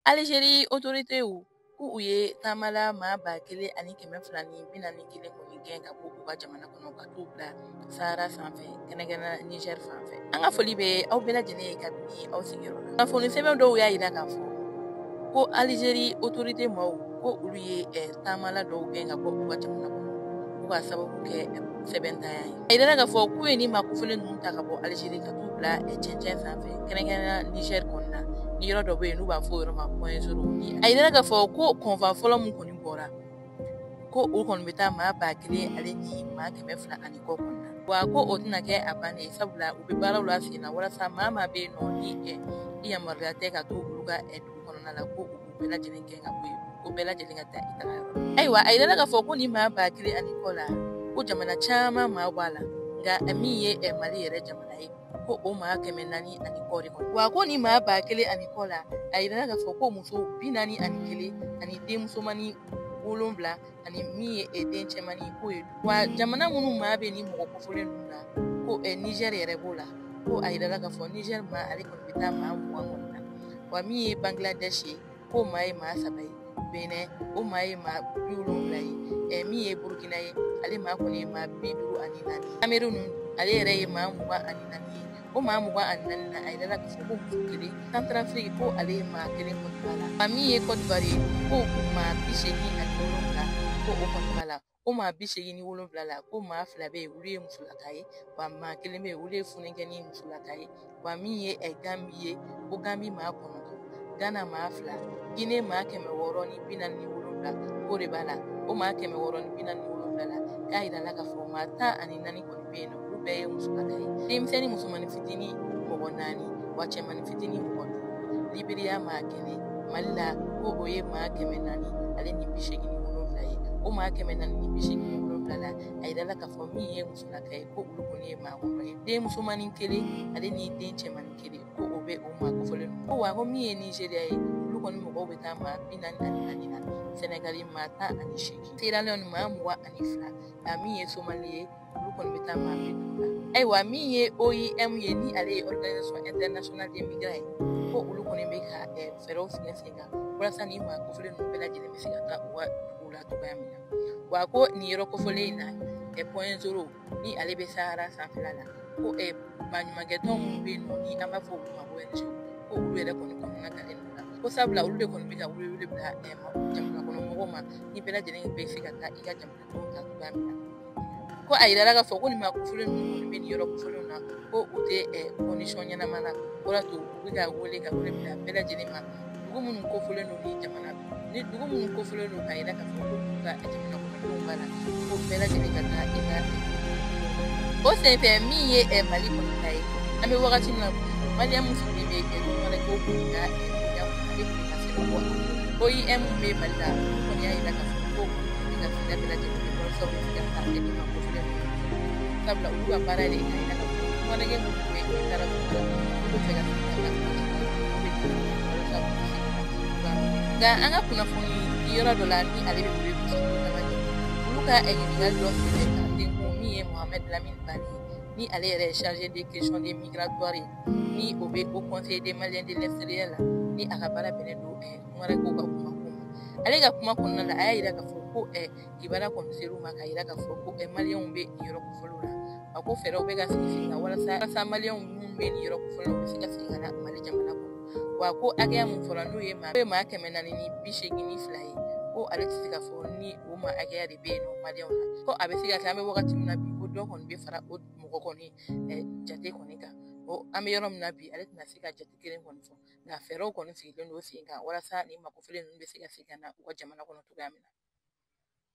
Algérie autorités k'u ye taamala maa 1241 kɔni gɛn ka bɔ u ka jamana kɔnɔ ka t'u bila Sahara sanfɛ, kɛrɛnkɛrɛnnenya Niger fan fɛ. An ka foli bɛ aw bɛɛ lajɛlen ye kabini aw sigiyɔrɔ la. Kunnafoni sɛbɛn dɔw y'a jira k'a fɔ ko Algérie autorité maaw ko olu ye taamala dɔw gɛn ka bɔ u ka jamana kɔnɔ k'u ka sababu kɛ sɛbɛntanya ye. A yirala k'a fɔ k'u ye nin maa kofɔlen ninnu ta ka bɔ Algérie ka t'u bila cɛncɛn sanfɛ, kɛrɛnkɛrɛnnenya Niger kɔnɔna ni yɔrɔ dɔ bɛ yen n'u b'a fɔ o yɔrɔ ma Point Zéro. A yirala k'a fɔ ko kɔnfan fɔlɔ min kɔni bɔra ko o kɔni bɛ taa maa 1000 ale ni maa 200 ani kɔ kɔnɔna. Wa ko o tɛna kɛ a bannen ye, sabula u bɛ baaraw la sen na walasa maa bɛ yen nɔ ni i yamaruya tɛ ka to olu ka dugu kɔnɔna la ko u bɛɛ lajɛlen gɛn ka bɔ yen, ko bɛɛ lajɛlen ka taa i taga yɔrɔ. Ayiwa, a yirala k'a fɔ ko nin maa 1000 ani kɔ la ko jamana caman maa b'a la, nka min ye Mali yɛrɛ jamana ye ko o maa 400 ani kɔ de kɔnɔ. Wa ko nin maa 1000 ani kɔ la, a yirala k'a fɔ ko muso 41 ani denmusomanin 7 ani min ye den cɛmannin k'o ye. Wa jamana minnu maa bɛ ni mɔgɔ kofɔlen ninnu na ko Niger yɛrɛ b'o la, ko a yirala k'a fɔ Niger maa ale kɔni bɛ taa maa 20 kɔni na. Wa min ye Bangladesh ye k'o maa ye maa 3 ye, Benin o maa ye maa 70 ye, min ye Burukina ye ale maa kɔni ye maa 54, Cameroun ale yɛrɛ ye maa 24 ye. O maa 24 na, a yirala k'a fɔ ko muso 1, Centrafrique ko ale ye maa 1 kɔni b'a la. Wa min ye Côte d'Ivoire ye ko maa 87 ko o kɔni b'a la. O maa 87 la ko maa 2 bɛ yen olu ye musolaka ye, wa maa 1 bɛ yen olu ye funankɛ ni musolaka ye. Wa min ye Gambie ye ko Gambie maa 9, Ghana maa 2, Guinée maa 647 k'o de b'a la. O maa 647 la k'a yirala k'a fɔ maa 14 kɔni bɛ yen nɔ olu bɛɛ ye musolaka ye. Denmisɛnnin musomanin fitinin mɔgɔ 4, wa cɛmanin fitinin mɔgɔ 5, Liberia maa 1, Mali la ko o ye maa 487 ye. O maa 487 la, a yirala k'a fɔ min ye musolaka ye ko olu kɔni ye maa 6 ye, den musomanin 1 ale ni den cɛmanin 1 ko o bɛ o maa kofɔlen ninnu. Ko wa ko min ye Nigéria ye olu kɔni mɔgɔw bɛ taa maa 44 na, Senegali maa 18, Sierra Leone maa 22, a min ye Somali ye olu kɔni bɛ taa maa 50 la. Ayiwa, min ye OIM ye ni ale ye Organisation Internationale des Migrants ye ko olu kɔni bɛ ka fɛɛrɛw sigi sen kan walasa nin maa kofɔlen ninnu bɛɛ lajɛlen bɛ se ka taa u ka duguw la cogoya min na. Wa ko nin yɔrɔ kofɔlen in na Point Zéro ni ale bɛ Sahara sanfɛla la ko baɲumankɛtɔn minnu bɛ yen nɔ ni an b'a fɔ olu ma ko ONG ko olu yɛrɛ kɔni kɔnɔna galen don la, ko sabula olu de kɔni bɛ ka wele bila jamana kɔnɔ mɔgɔw ma ni bɛɛ lajɛlen bɛ se ka taa i ka jamanadenw ta cogoya min na. Ko a yirala k'a fɔ ko nin maa kofɔlen ninnu kɔni bɛ nin yɔrɔ kofɔlenw na ko u tɛ condition ɲɛnama na, o de y'a to u bɛ ka wele bila bɛɛ lajɛlen ma. Dugu minnu kofɔlen don ni jamana ni dugu minnu kofɔlen don k'a yira k'a fɔ ko olu ka jamana kɔnɔdenw b'a la ko bɛɛ lajɛlen ka taa i ka. O senfɛ min ye Mali kɔni ta ye, an bɛ wagati min na bi Maliyɛn min sigilen bɛ tungarankew kɔni ka bonya ale kɔni ma se ka bɔ a ko la. OIM bɛ Mali la olu kɔni y'a yira k'a fɔ ko olu bɛ ka fɛɛrɛ bɛɛ lajɛlen kɛ walasa u bɛ se ka taa ni maa kofɔlen ninnu, sabula olu ka baara de k'a yira k'a fɔ tungaranke minnu bɛ taara tunga la olu bɛ fɛ ka segin ka taa u ka jamana kɔnɔ, olu bɛ walasa u bɛ se ka taa cogoya min na. Nka an ka kunnafoni di yɔrɔ dɔ la ni ale bɛ wele ko Tamani, olu ka ɲininkali dɔ senfɛ k'a denkun min ye Mohamed Lamine Bani ni ale yɛrɛ ye chargé des questions des migratoires ye ni o bɛ au Conseil des Maliens de l'extérieur la ni a ka baara bɛnnen don tungarankew ka kuma ko ma. Ale ka kuma kɔnɔna la, a y'a yira k'a fɔ ko kibaruya kɔni ser'u ma k'a yira k'a fɔ ko Maliyɛnw bɛ nin yɔrɔ kofɔlenw la. A ko fɛɛrɛw bɛ ka sigi sen kan walasa Maliyɛnw minnu bɛ nin yɔrɔ kofɔlenw u bɛ se ka segin ka na Mali jamana kɔnɔ. Wa ko hakɛya min fɔra n'o ye maa 482 ye ko ale tɛ se k'a fɔ ni o maa hakɛya de bɛ yen nɔ Maliyɛnw na, ko a bɛ se ka kɛ an bɛ wagati min na bi ko dɔ kɔni bɛ fara o mɔgɔ kɔni jate kɔni kan. O an bɛ yɔrɔ min na bi ale tɛna se ka jate kelen kɔni fɔ, nka fɛɛrɛw kɔni sigilen don sen kan walasa nin maa kofɔlen ninnu bɛ se ka segin ka na u ka jamana kɔnɔ cogoya min na.